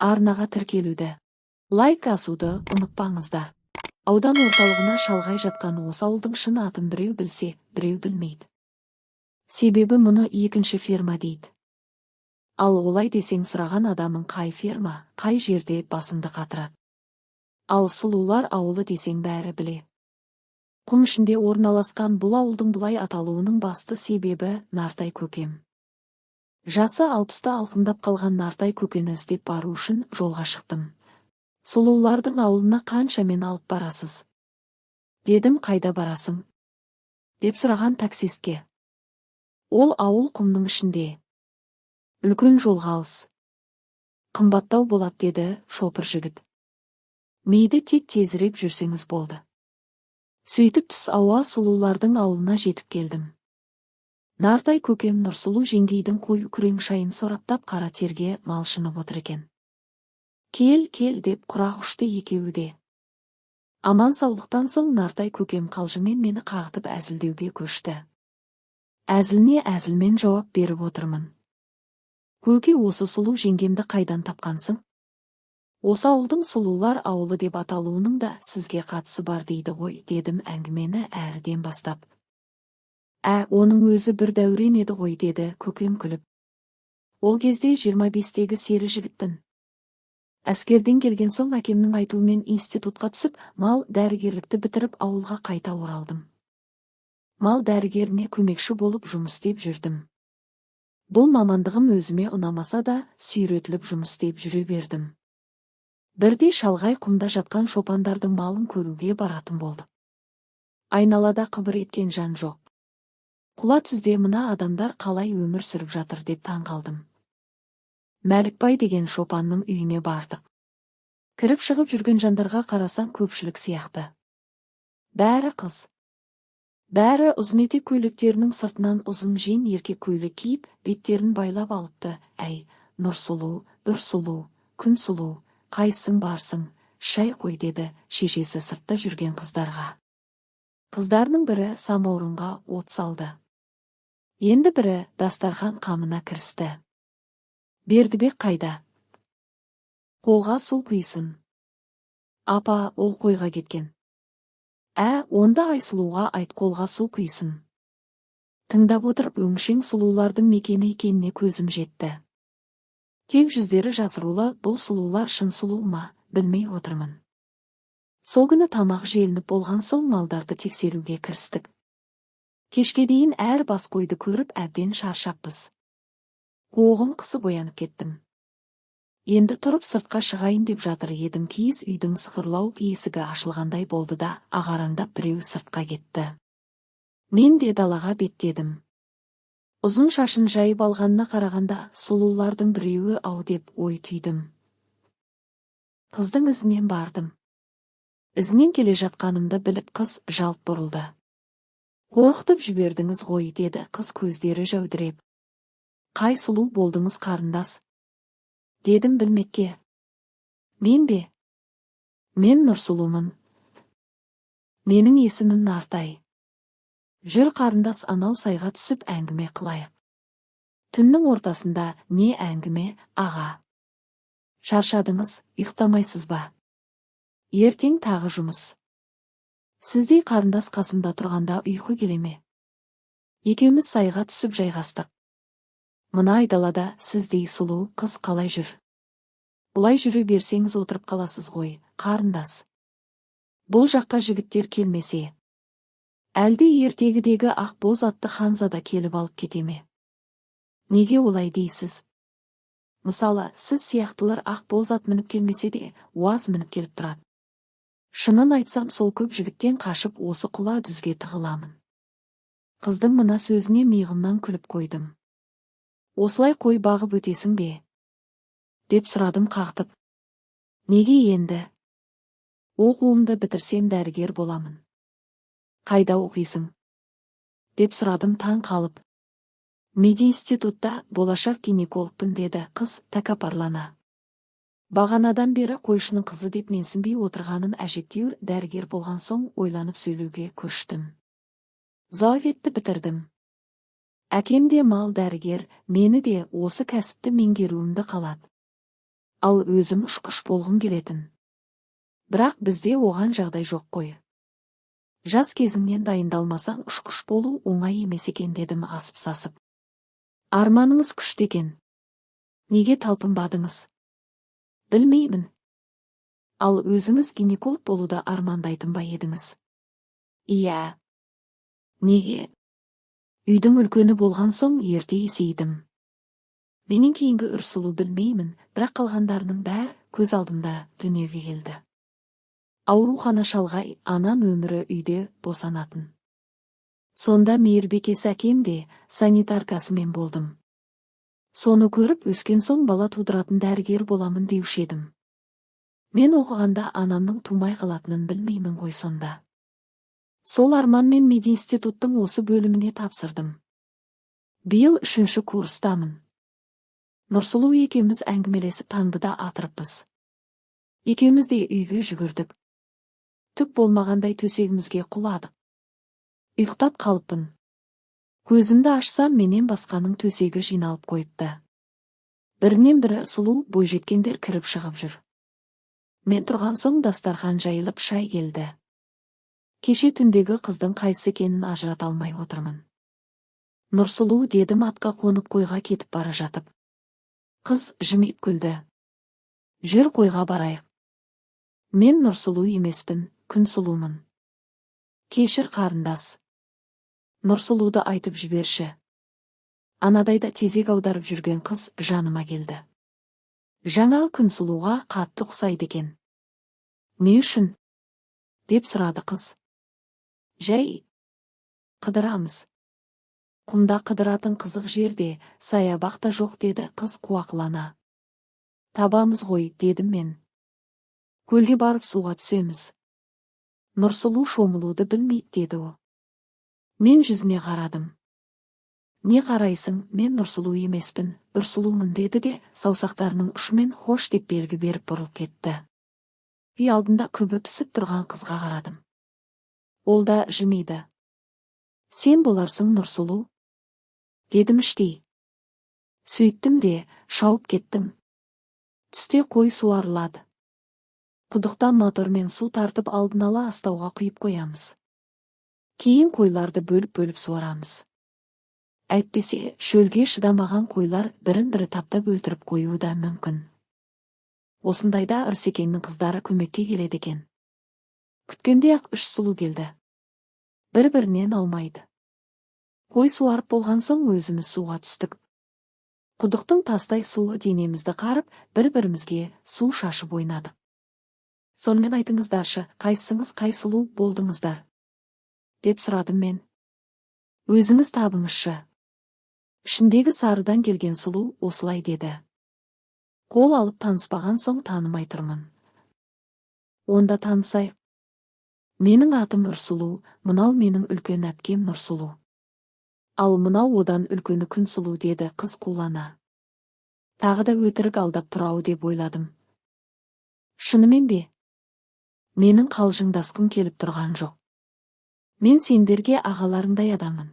Арнаға тіркелуді, лайк басуды ұмытпаңыздар. Аудан орталығына шалғай жатқан осы ауылдың шын атын біреу білсе, біреу білмейді. Себебі мұны екінші ферма дейді. Ал олай десең, сұраған адамың қай ферма, қай жерде, басыңды қатырады. Ал Сұлулар ауылы десең, бәрі біле. Құм ішінде орналасқан бұл ауылдың бұлай аталуының басты себебі – Нартай көкем. Жасы 60-ты алқымдап қалған Нартай көкені іздеп бару үшін жолға шықтым. «Сұлулардың ауылына қаншамен алып барасыз?» – дедім. «Қайда барасың?» – деп сұраған таксистке. «Ол ауыл құмның ішінде. Үлкен жолға алыс. Қымбаттау болады», – деді шопыр жігіт. «Мейді, тек тезірек жүрсеңіз болды». Сөйтіп, түс ауа Сұлулардың ауылына жетіп келдім. Нартай көкем Нұрсұлу жеңгейдің қою күрең шайын сораптап, қара терге малшынып отыр екен. «Кел, кел», – деп құрақ ұшты екеуі де. Аман саулықтан соң Нартай көкем қалжыңмен мені қағытып, әзілдеуге көшті. Әзіліне әзілмен жауап беріп отырмын. «Көке, осы сұлу жеңгемді қайдан тапқансың? Осы ауылдың Сұлулар ауылы деп аталуының да сізге қатысы бар дейді ғой», – дедім әңгімені әріден бастап. «Ә, оның өзі бір дәурен еді ғой», – деді көкем күліп. «Ол кезде 25-тегі сері жігітпін. Әскерден келген соң әкемнің айтуымен институтқа түсіп, мал дәрігерлікті бітіріп, ауылға қайта оралдым. Мал дәрігеріне көмекші болып жұмыс істеп жүрдім. Бұл мамандығым өзіме ұнамаса да, сүйретіліп жұмыс істеп жүре бердім. Бірде шалғай құмда жатқан шопандардың малын көруге баратын болдық. Айналада қыбыр еткен жан жоқ. Құла түзде мына адамдар қалай өмір сүріп жатыр деп таң қалдым. Мәлікбай деген шопанның үйіне бардық. Кіріп шығып жүрген жандарға қарасаң, көпшілік сияқты. Бәрі қыз. Бәрі ұзын етек көйлектерінің сыртынан ұзын жең еркек көйлек киіп, беттерін байлап алыпты. «Әй, Нұрсұлу, Үрсұлу, Күнсұлу, қайсың барсың, шай қой», – деді шешесі сыртта жүрген қыздарға. Қыздарының бірі самаурынға от салды. Енді бірі дастархан қамына кірісті. «Бердібек қайда? Қолға су құйсын». «Апа, ол қойға кеткен». «Ә, онда Айсұлуға айт, қолға су құйсын». Тыңдап отырып, өңшең сұлулардың мекені екеніне көзім жетті. Тек жүздері жасырулы бұл сұлулар шын сұлу ма, білмей отырмын. Сол күні тамақ желініп болған соң, малдарды тексеруге кірістік. Кешке дейін әр бас қойды көріп, әбден шаршаппыз. Қуығым қысып, оянып кеттім. Енді тұрып сыртқа шығайын деп жатыр едім, киіз үйдің сықырлауық есігі ашылғандай болды да, ағараңдап біреу сыртқа кетті. Мен де далаға беттедім. Ұзын шашын жайып алғанына қарағанда, сұлулардың біреуі ау деп ой түйдім. Қыздың ізінен бардым. Ізінен келе жатқанымды біліп, қыз жалт бұрылды. «Қорқытып жібердіңіз ғой», – деді қыз көздері жәудіреп. «Қай сұлу болдыңыз, қарындас?» – дедім білмекке. «Мен бе? Мен Нұрсұлумын. Менің есімім Нартай. Жүр, қарындас, анау сайға түсіп әңгіме қылайық». «Түннің ортасында не әңгіме, аға? Шаршадыңыз, ұйықтамайсыз ба? Ертең тағы жұмыс. Сіздей қарындас қасымда тұрғанда ұйқы келе ме?» Екеуміз сайға түсіп жайғастық. «Мына айдалада сіздей сұлу қыз қалай жүр? Бұлай жүре берсеңіз, отырып қаласыз ғой, қарындас. Бұл жаққа жігіттер келмесе, әлде ертегідегі ақ боз атты ханзада келіп алып кете ме?» «Неге олай дейсіз? Мысалы, сіз сияқтылар ақ боз ат мініп келмесе де, уаз мініп келіп тұрады. Шынын айтсам, сол көп жігіттен қашып, осы құла дүзге тығыламын». Қыздың мына сөзіне миығымнан күліп қойдым. «Осылай қой бағып өтесің бе?» – деп сұрадым қағытып. «Неге енді? Оқуымды бітірсем, дәрігер боламын». «Қайда оқисың?» – деп сұрадым таң қалып. «Мединститутта, болашақ гинекологпын», – деді қыз тәкаппарлана. Бағанадан бері қойшының қызы деп менсінбей отырғаным әжептәуір дәрігер болған соң, ойланып сөйлеуге көштім. «Зооветті бітірдім. Әкем де мал дәрігер, мені де осы кәсіпті меңгеруімді қалады». Ал өзім ұшқыш болғым келетін. Бірақ бізде оған жағдай жоқ қой. Жас кезіңнен дайындалмасаң, ұшқыш болу оңай емес екен, дедім асып-сасып. Арманыңыз күшті екен. Неге талпынбадыңыз? Білмеймін. Ал өзіңіз гинеколог болуды армандайтын ба едіңіз? Иә. Неге? Үйдің үлкені болған соң ерте есейдім. Менен кейінгі Үрсұлу білмеймін, бірақ қалғандарының бәрі көз алдымда дүниеге келді. Аурухана шалғай, анам өмірі үйде босанатын. Сонда мейірбикесі әкем де, санитаркасымен болдым. Соны көріп өскен соң бала тудыратын дәрігер боламын деуші едім. Мен оқығанда анамның тумай қалатынын білмеймін ғой сонда. Сол арманмен мединституттың осы бөліміне тапсырдым. Биыл үшінші курстамын. Нұрсұлу екеуміз әңгімелесіп таңды да атырыппыз. Екеуміз де үйге жүгірдік. Түк болмағандай төсегімізге құладық. Ұйықтап қалыппын. Көзімді ашсам, менен басқаның төсегі жиналып қойыпты. Бірінен бірі сұлу бойжеткендер кіріп шығып жүр. Мен тұрған соң дастархан жайылып, шай келді. Кеше түндегі қыздың қайсы екенін ажырата алмай отырмын. Нұрсұлу, дедім атқа қонып қойға кетіп бара жатып. Қыз жымиып күлді. Жүр, қойға барайық. Мен Нұрсұлу емеспін, Күнсұлумын. Кешір, қарындас. Нұрсұлуды айтып жіберші. Анадайда тезек аударып жүрген қыз жаныма келді. Жаңағы Күнсұлуға қатты ұқсайды екен. Не үшін? Деп сұрады қыз. Жай. Қыдырамыз. Құмда қыдыратын қызық жерде, саябақ та жоқ, деді қыз қуақылана. Табамыз ғой, дедім мен. Көлге барып суға түсеміз. Нұрсұлу шомылуды білмейді, деді ол. Мен жүзіне қарадым. Не қарайсың, мен Нұрсұлу емеспін, Үрсұлумын, деді де, саусақтарының ұшымен хош деп белгі беріп бұрылып кетті. Үй алдында күбі пісіп тұрған қызға қарадым. Ол да жымиды. Сен боларсың Нұрсұлу? Дедім іштей. Сөйттім де, шауып кеттім. Түсте қой суарылады. Құдықтан мотормен су тартып, алдын ала астауға құйып қоямыз. Кейін қойларды бөліп-бөліп суарамыз. Әйтпесе, шөлге шыдамаған қойлар бірін-бірі таптап өлтіріп қоюы да мүмкін. Осындайда Ырсекеңнің қыздары көмекке келеді екен. Күткенде-ақ үш сұлу келді. Бір-бірінен аумайды. Қой суарып болған соң өзіміз суға түстік. Құдықтың тастай суы денемізді қарып, бір-бірімізге су шашып ойнадық. Сонымен, айтыңыздаршы, қайсыңыз қай сұлу болдыңыздар? Деп сұрадым мен. Өзіңіз табыңызшы. Ішіндегі сарыдан келген сұлу осылай деді. Қол алып таныспаған соң танымай тұрмын. Онда танысайық. Менің атым Үрсұлу, мынау менің үлкен әпкем Нұрсұлу. Ал мынау одан үлкені Күнсұлу, деді қыз қулана. Тағы да өтірік алдап тұр-ау деп ойладым. Шынымен бе? Менің қалжыңдасқым келіп тұрған жоқ. Мен сендерге ағаларыңдай адаммын.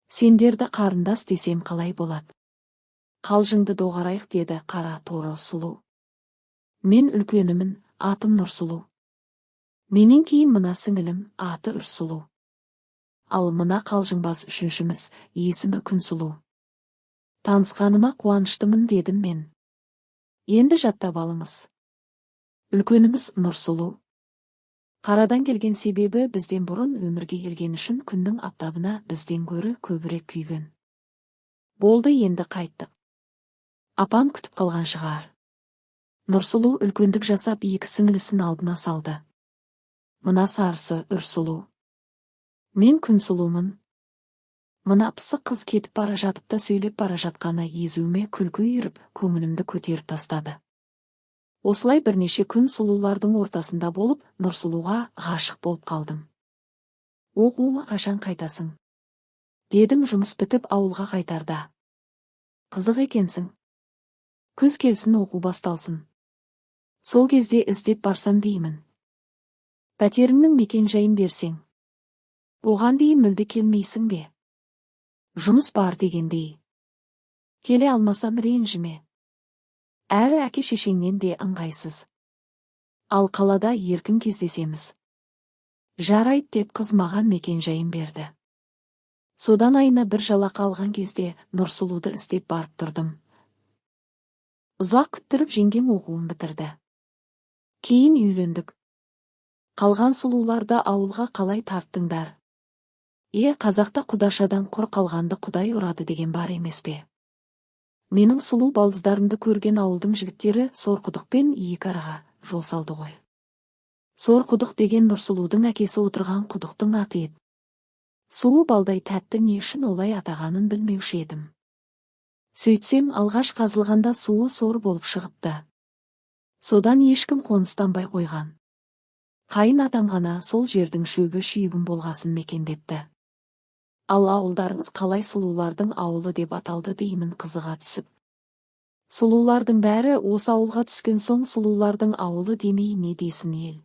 Сендерді қарындас десем қалай болады? Қалжыңды доғарайық, деді қара торы сұлу. Мен үлкенімін, атым Нұрсұлу. Менен кейін мына сіңілім, аты Үрсұлу. Ал мына қалжыңбас үшіншіміз, есімі Күнсұлу. Танысқаныма қуаныштымын, дедім мен. Енді жаттап алыңыз. Үлкеніміз Нұрсұлу. Қарадан келген себебі бізден бұрын өмірге келген үшін күннің аптабына бізден гөрі көбірек күйген. Болды, енді қайттық. Апам күтіп қалған шығар. Нұрсұлу үлкендік жасап, екі сіңілісін алдына салды. Мына сарысы Үрсұлу. Мен Күнсұлумын. Мына пысық қыз кетіп бара жатып та сөйлеп бара жатқаны езуіме күлкі үйіріп, көңілімді көтеріп тастады. Осылай бірнеше күн сұлулардың ортасында болып, Нұрсұлуға ғашық болып қалдым. Оқуыңа қашан қайтасың? Дедім жұмыс бітіп ауылға қайтарда. Қызық екенсің. Күз келсін, оқу басталсын. Сол кезде іздеп барсам деймін. Пәтеріңнің мекен жайын берсең. Оған дейін мүлде келмейсің бе? Жұмыс бар дегендей. Келе алмасам, ренжіме. Әрі әке-шешеңнен де ыңғайсыз. Ал қалада еркін кездесеміз. Жарайды, деп қыз маған мекен-жайын берді. Содан айына бір жалақы алған кезде Нұрсұлуды іздеп барып тұрдым. Ұзақ күттіріп, жеңгем оқуын бітірді. Кейін үйлендік. Қалған сұлуларды ауылға қалай тарттыңдар? Е, қазақта құдашадан құр қалғанды құдай ұрады деген бар емес пе? Менің сұлу балдыздарымды көрген ауылдың жігіттері Сорқұдықпен екі араға жол салды ғой. Сорқұдық деген Нұрсұлудың әкесі отырған құдықтың аты еді. Суы балдай тәтті, не үшін олай атағанын білмеуші едім. Сөйтсем, алғаш қазылғанда суы сор болып шығыпты. Содан ешкім қоныстанбай қойған. Қайын атам ғана сол жердің шөбі шүйгін болғасын мекендепті. Ал ауылдарыңыз қалай сұлулардың ауылы деп аталды деймін қызыға түсіп. Сұлулардың бәрі осы ауылға түскен соң, сұлулардың ауылы демей не десін ел.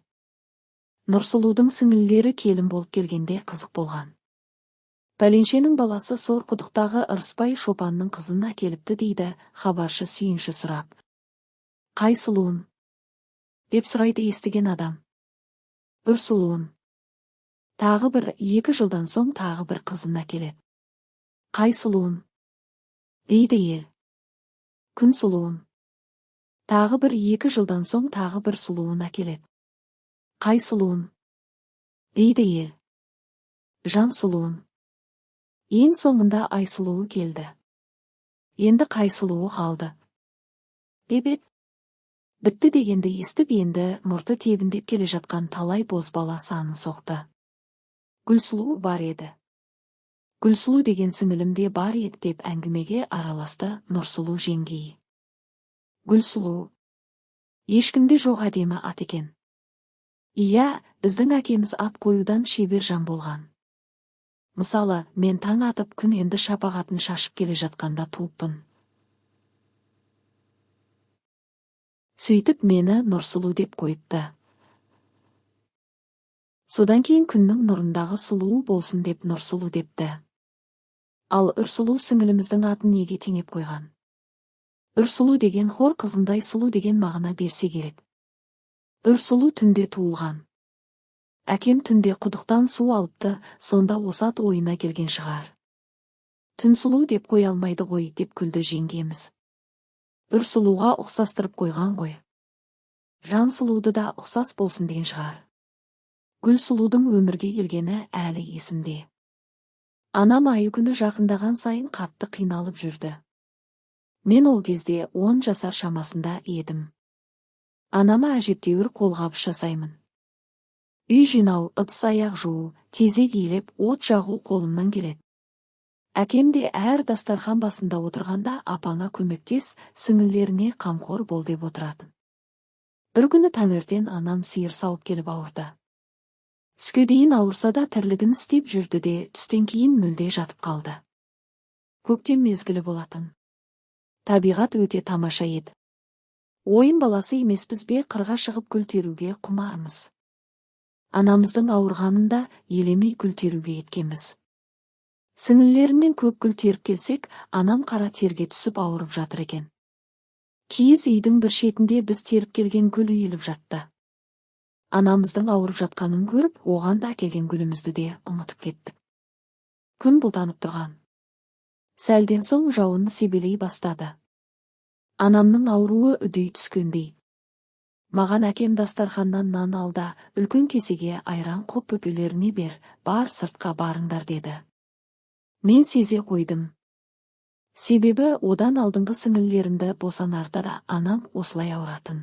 Нұрсұлудың сіңлілері келін болып келгенде қызық болған. Пәленшенің баласы сор құдықтағы Ырысбай шопанның қызын әкеліпті, дейді хабаршы сүйінші сұрап. Қай сұлуын? Деп сұрайды естіген адам. Үрсұлуын. Тағы бір 2 жылдан соң тағы бір қызын әкеледі. Қай сұлуын? Дейді ел. Күн сұлуын. Тағы бір 2 жылдан соң тағы бір сұлуын әкеледі. Қай сұлуын? Дейді ел. Жан сұлуын. Ең соңында Айсұлуы келді. Енді қай сұлуы қалды? Деп еді. Бітті дегенді естіп, енді мұрты тебіндеп келе жатқан талай бозбала санын соқты. Гүлсұлу бар еді. Гүлсұлу деген сіңілім де бар еді, деп әңгімеге араласты Нұрсұлу жеңгей. Гүлсұлу. Ешкімде жоқ әдемі ат екен. Иә, біздің әкеміз ат қоюдан шебер жан болған. Мысалы, мен таң атып, күн енді шапағатын шашып келе жатқанда туыппын. Сөйтіп мені Нұрсұлу деп қойыпты. Содан кейін күннің нұрындағы сұлуы болсын деп Нұрсұлу депті. Ал Үрсұлу сіңіліміздің атын неге теңеп қойған? Үрсұлу деген хор қызындай сұлу деген мағына берсе керек. Үрсұлу түнде туылған. Әкем түнде құдықтан су алыпты, сонда осы ат ойына келген шығар. Түнсұлу деп қоя алмайды ғой, деп күлді жеңгеміз. Үрсұлуға ұқсастырып қойған ғой. Жан сұлуды да ұқсас болсын деген шығар. Гүлсұлудың өмірге келгені әлі есімде. Анам айы күні жақындаған сайын қатты қиналып жүрді. Мен ол кезде 10 жасар шамасында едім. Анама әжептәуір қолғабыс жасаймын. Үй жинау, ыдыс-аяқ жуу, тезек илеп, от жағу қолымнан келеді. Әкем де әр дастархан басында отырғанда апаңа көмектес, сіңілеріңе қамқор бол деп отыратын. Бір күні таңертең анам сиыр сауып келіп ауырды. Түске дейін ауырса да тірлігін істеп жүрді де, түстен кейін мүлде жатып қалды. Көктем мезгілі болатын. Табиғат өте тамаша еді. Ойын баласы емеспіз бе, қырға шығып гүл теруге құмармыз. Анамыздың ауырғанын да елемей гүл теруге еткенбіз. Сіңлілеріммен көп гүл теріп келсек, анам қара терге түсіп ауырып жатыр екен. Киіз үйдің бір шетінде біз теріп келген гүл үйіліп жатты. Анамыздың ауырып жатқанын көріп, оған да әкелген гүлімізді де ұмытып кеттік. Күн бұлтанып тұрған. Сәлден соң жауын себелей бастады. Анамның ауруы үдей түскендей. Маған әкем дастарханнан нан ал да, үлкен кесеге айран құйып бөпелеріңе бер, бар сыртқа барыңдар деді. Мен сезе қойдым. Себебі одан алдыңғы сіңілілерімді босанарда да анам осылай ауыратын.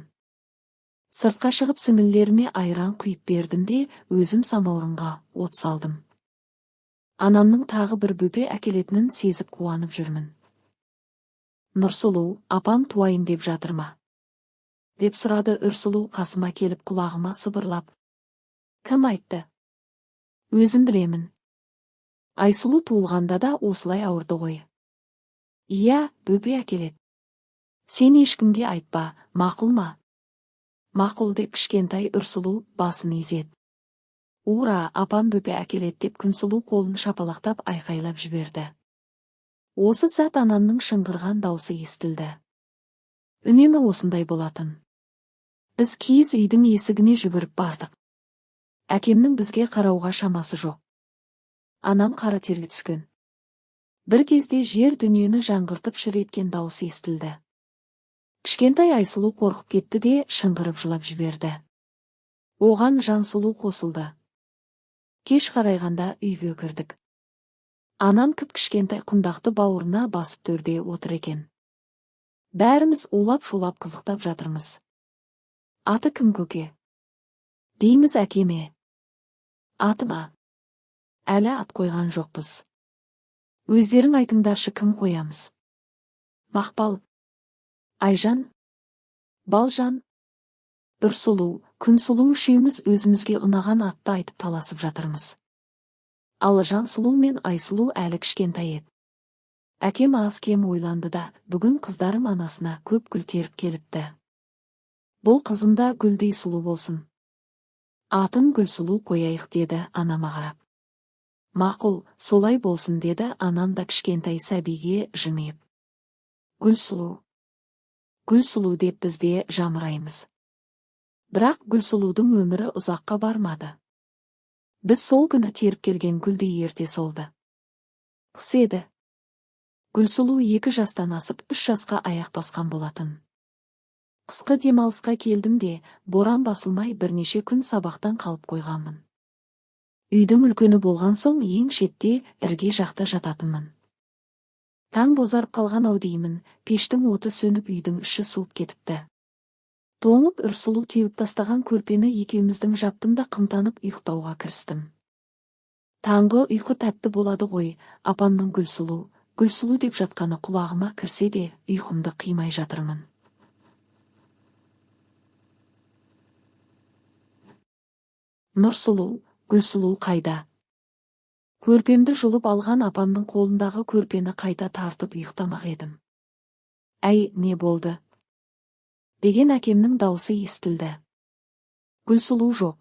Сыртқа шығып сіңілілеріме айран құйып бердім де, өзім самаурынға от салдым. Анамның тағы бір бөпе әкелетінін сезіп қуанып жүрмін. Нұрсұлу, апам туайын деп жатыр ма? Деп сұрады Үрсұлу қасыма келіп құлағыма сыбырлап. Кім айтты? Өзім білемін. Айсұлу туылғанда да осылай ауырды ғой. Иә, бөпе әкеледі. Сен ешкімге айтпа, мақұл ма? Мақұл, деп кішкентай Үрсұлу басын изеді. Ура, апам бөпе әкеледі, деп Күнсұлу қолын шапалақтап айқайлап жіберді. Осы сәт анамның шыңғырған даусы естілді. Үнемі осындай болатын. Біз киіз үйдің есігіне жүгіріп бардық. Әкемнің бізге қарауға шамасы жоқ. Анам қара терге түскен. Бір кезде жер дүниені жаңғыртып шыр еткен дауыс естілді. Кішкентай Айсұлу қорқып кетті де, шыңғырып жылап жіберді. Оған Жансұлу қосылды. Кеш қарайғанда үйге кірдік. Анам кіп-кішкентай құндақты бауырына басып төрде отыр екен. Бәріміз улап-шулап қызықтап жатырмыз. «Аты кім, көке?» дейміз әкеме. «Аты ма? Әлі ат қойған жоқпыз. Өздерің айтыңдаршы, кім қоямыз? Мақпал, Айжан, Балжан, Үрсұлу, Күнсұлу үшеуміз өзімізге ұнаған атты айтып таласып жатырмыз. Ал Жансұлу мен Айсұлу әлі кішкентай еді. Әкем аз-кем ойланды да: «Бүгін қыздарым анасына көп гүл теріп келіпті. Бұл қызым да гүлдей сұлу болсын. Атын Гүлсұлу қояйық», – деді анама қарап. «Мақұл, солай болсын», – деді анам да кішкентай сәбиге жымиып. «Гүлсұлу, Гүлсұлу», – деп біз де жамыраймыз. Бірақ Гүлсұлудың өмірі ұзаққа бармады. Біз сол күні теріп келген гүлдей ерте солды. Қыс еді. Гүлсұлу 2 жастан асып, 3 жасқа аяқ басқан болатын. Қысқы демалысқа келдім де, боран басылмай бірнеше күн сабақтан қалып қойғанмын. Үйдің үлкені болған соң ең шетте, ірге жақта жататынмын. Таң бозарып қалған ау деймін, пештің оты сөніп, үйдің іші суып кетіпті. Тоңып Үрсұлу теуіп тастаған көрпені екеуміздің жаптым да, қымтанып ұйықтауға кірістім. Таңғы ұйқы тәтті болады ғой, апамның «Гүлсұлу, Гүлсұлу» деп жатқаны құлағыма кірсе де, ұйқымды қимай жатырмын. Нұрсұлу, Гүлсұлу қайда? Көрпемді жұлып алған апамның қолындағы көрпені қайта тартып ұйықтамақ едім. «Әй, не болды?» деген әкемнің даусы естілді. Гүлсұлу жоқ.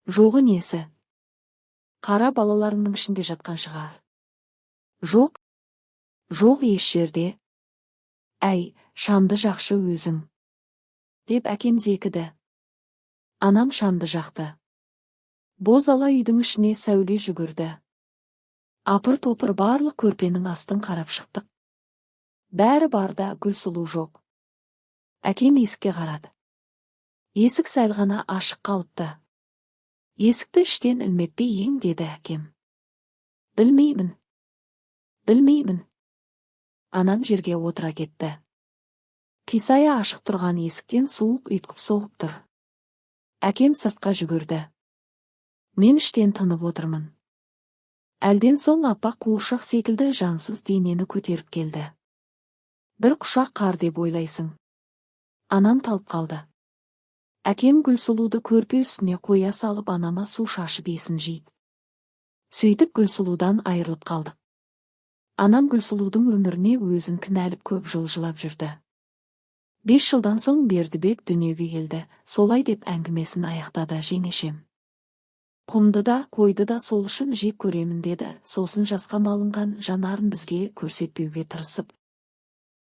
Жоғы несі? Қара балаларыңның ішінде жатқан шығар. Жоқ. Жоқ еш жерде. Әй, шамды жақшы өзің, деп әкем зекіді. Анам шамды жақты. Боз ала үйдің ішіне сәуле жүгірді. Апыр-топыр барлық көрпенің астын қарап шықтық. Бәрі бар да, Гүлсұлу жоқ. Әкем есікке қарады. Есік сәл ғана ашық қалыпты. «Есікті іштен ілмеп пе ең?» – деді әкем. Білмеймін. Білмеймін. Анам жерге отыра кетті. Қисая ашық тұрған есіктен суық ұйтқып соғып тұр. Әкем сыртқа жүгірді. Мен іштен тынып отырмын. Әлден соң аппақ қуыршақ секілді жансыз денені көтеріп келді. Бір құшақ қар деп ойлайсың. Анам талып қалды. Әкем Гүлсұлуды көрпе үстіне қоя салып, анама су шашып есін жиды. Сөйтіп Гүлсұлудан айырылып қалдық. Анам Гүлсұлудың өміріне өзін кінәліп көп жыл жылап жүрді. 5 жылдан соң Бердібек дүниеге келді, солай деп әңгімесін аяқтады жеңешем. «Құмды да, қойды да сол үшін жек көремін», – деді, сосын жасқа малынған жанарын бізге көрсетпеуге тырысып.